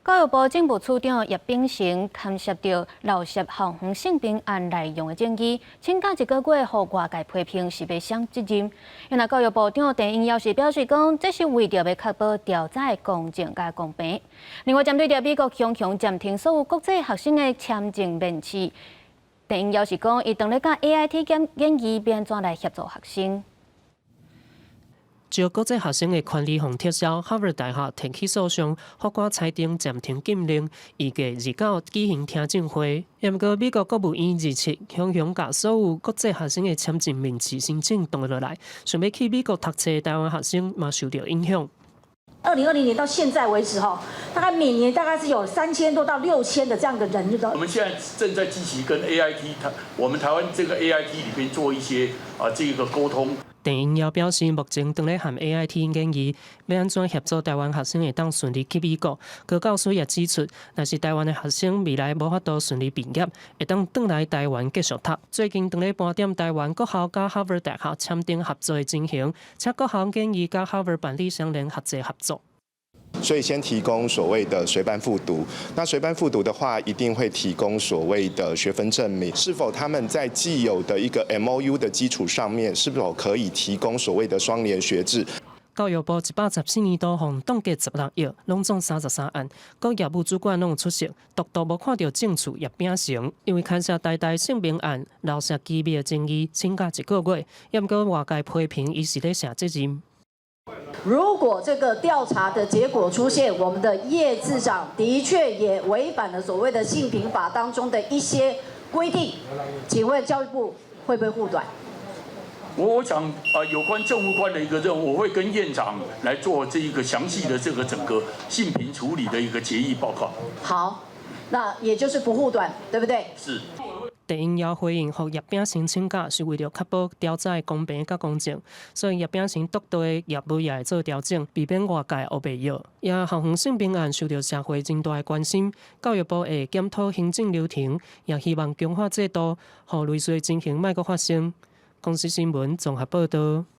教育部政務處長葉炳成牽涉著漏洩校園性平案內容的爭議，請假一個月，予外界批評是欲卸責任。另外，教育部長鄧英耀是表示講，這是為著欲確保調查的公正佮公平。另外，針對著美國強強暫停所有國際學生的簽證面試，鄧英耀是講，伊當咧佮 AIT 研議欲按怎來協助學生。就國際學生的權利予撤銷，哈佛大學提起訴訟，法官裁定暫停禁令，預計29舉行聽證會。毋過美國國務院27強強共所有國際學生的簽證面試申請擋落來，想欲去美國讀冊的台灣學生嘛受著影響。 2020年到現在為止，哈，大概每年大概是有3000多到6000的這樣的人。我們現在正在積極跟 AIT 台，我們台灣這個 AIT 裡邊做一些啊這個溝通。鄧英耀表示，目前正咧和 AIT 研議，欲按怎協助台灣學生會當順利去美國。高教師也指出，若是台灣的學生未來無法度順利畢業，會當轉來台灣繼續讀。最近正咧盤點台灣國校佮哈佛大學簽訂合作的情形，請國校建議佮哈佛辦理相連學際合作。所以先提供所謂的隨班附讀，那隨班附讀的話，一定會提供所謂的學分證明。是否他們在既有的一個 MOU 的基礎上面，是否可以提供所謂的雙聯學制？教育部114年度予凍結16億，攏總33案，各業務主管攏有出席，獨獨無看著正處葉秉成，因為牽涉台大性平案漏洩機密的爭議，請假一個月，毋過外界批評伊是咧卸責任。如果這個調查的結果出現，我們的葉次長的確也違反了所謂的性平法當中的一些規定，請問教育部會不會護短？我想啊，有關政務官的一個任務，我會跟院長來做這一個詳細的這個整個性平處理的一個決議報告。好，那也就是不護短，對不對？是。鄧英耀回應，予葉秉成請假是為著確保調查的公平佮公正，所以葉秉成獨特的業務也會做調整，避免外界烏白蟯。也校園性平案受著社會真大的關心，教育部會檢討行政流程，也希望強化制度，予類似的情形莫閣發生。公視新聞綜合報導。